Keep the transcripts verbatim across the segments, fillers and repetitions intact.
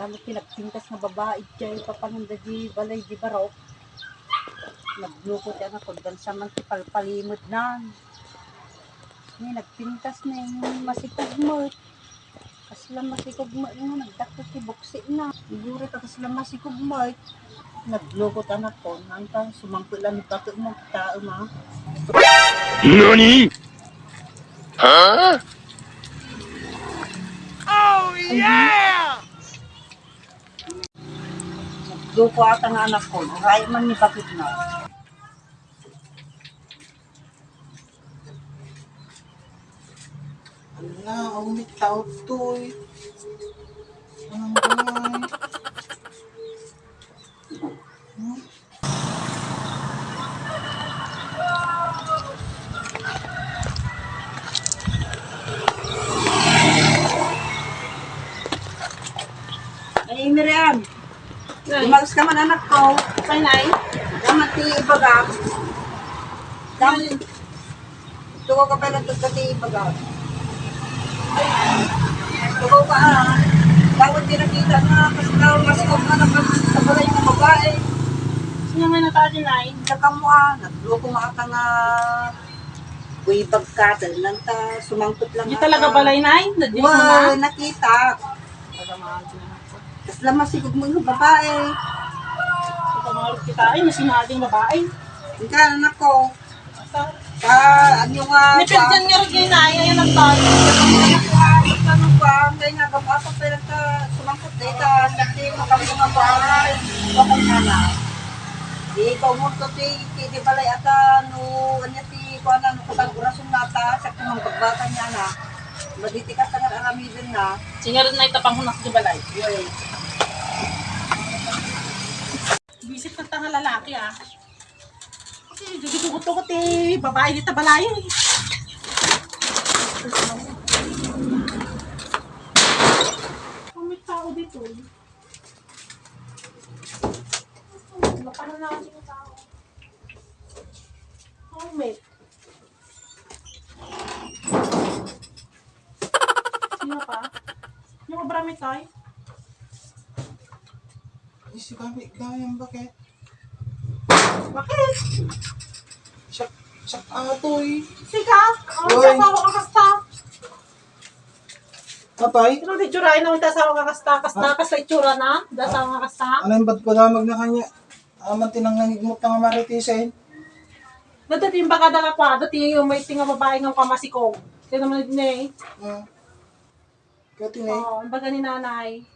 Damo ti nagpintas nga babai, jay papananda di balay di barok. Nagloko ti anakko, dansa man ti palpalimednan. Ni nagpintas ni masikog met. Kasla masikog met nga nagdakkel ti buksina. Siguro ta kasla masikog met. Nagloko ti anakko, nanta sumangpet lang ni bakit mo, tae ma. Nani? Ha? Oh, yeah! Duko ata nga anakko, uray man ni bakit na. Ala, umit tao toy. Anong gawin? Hmm? Ay, Miriam. Nay. Lumagas ka man, anakko. Apay, Nay? Daman ti ibaga. Daman. Tugaw ka pay lang ti ibaga. Tugaw ka, ah. Dapat di nakita na, kasi daw mas kung ano ka sa balay ng babae. Sino nga natali, Nay? Saka mo, ah, nagloko nga ata nga buibag ka, dahil lang ta, sumangkot lang. Di ata talaga balay, Nay? Nadiyos mo na? Wa, nakita. Taga maaga na. Kasla masikog mo nga babae. Taga maaga kita. Ay, masinading babae. Ika, anak ko. Sa, ano nga, ni Perdian nga rin kayo na, ay, ay, nagtayo. Ano ba, ang kaya nga, gabasa pa lang ka, sumangkot dahil ka, dati mo kami mga bahay, bakit na na? Di, paumulto ti, ti, di balay ata, no, anya ti, kuana, no, katagurason nata, sa kumang bagbata niya na. Maditikas na nga aramiden na. Singarin na itapang hunak di balay. Yun. Visit na tanga lalaki, ah. Kasi, gusto ko ti babae dito balayan, eh. Kung may tao dito, eh. Baka na natin yung tao. Helmet. Sino ka? Yung obra mi, Tay? Ay, si Kami, Kami, bakit? Bakit? Siya, siya atoy. Sika? Ang Oy. Asawa ka kasta? Apay? Ano di tsura? Ano ang asawa ka kasta? Kasta, Ah. Kasta itsura na? Ang asawa ka kasta? Ano yung ba't ko damag na kanya? Aman tinangnangigmot na nga maritisin. Dati timbagada nga kwa, dati yung may tinga babae nga kamasikog. Sino man ni? Hmm. Kaya tinay? Oo, ang baga ni nanay.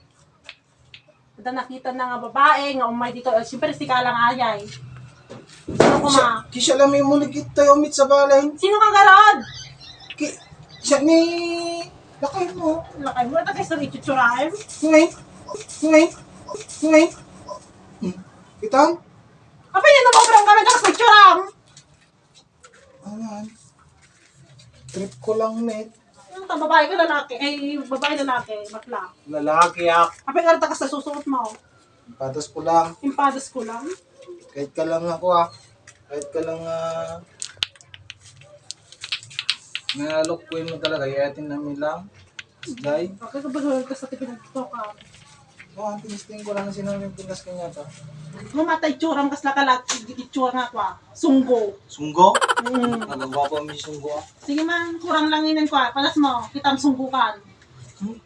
Ada nakita na nga babae nga umay dito. Eh, siyempre, si Kalang Ayay. Sino ko, ma? Kisya lang may mulig ito yung umit sa balay. Sino ka garod? Ki, siya ni, lakay mo. Lakay mo, ito kay Sir Ichuchuraim. Ngay, ngay, ngay. Hmm. Kitang? Apa yun, napabrang ka na sa Ichuram? Ayan. Trip ko lang, net. Ano ka, babae ka, lalaki? Ay, babae, lalaki, bakla. Lalaki, ah. Apa yung karta ka sa susuot mo? Patas ko lang. Yung patas ko lang? Kahit ka lang ako, ah. Kahit ka lang, ah, nalukwi mo talaga, yayatin namin lang. Day? Bakit ka ba sa tipinagto ka? Oh, ang tinisting ko lang sino yung pintas kanya to. Mamatay tsuram kas lakalat, itsura nga kwa. Sunggo. Sunggo? Mm. Nagagwapo ang sunggo, ah. Sige man, kurang lang inin kwa. Palas mo, kita ang sunggukan. Hmm?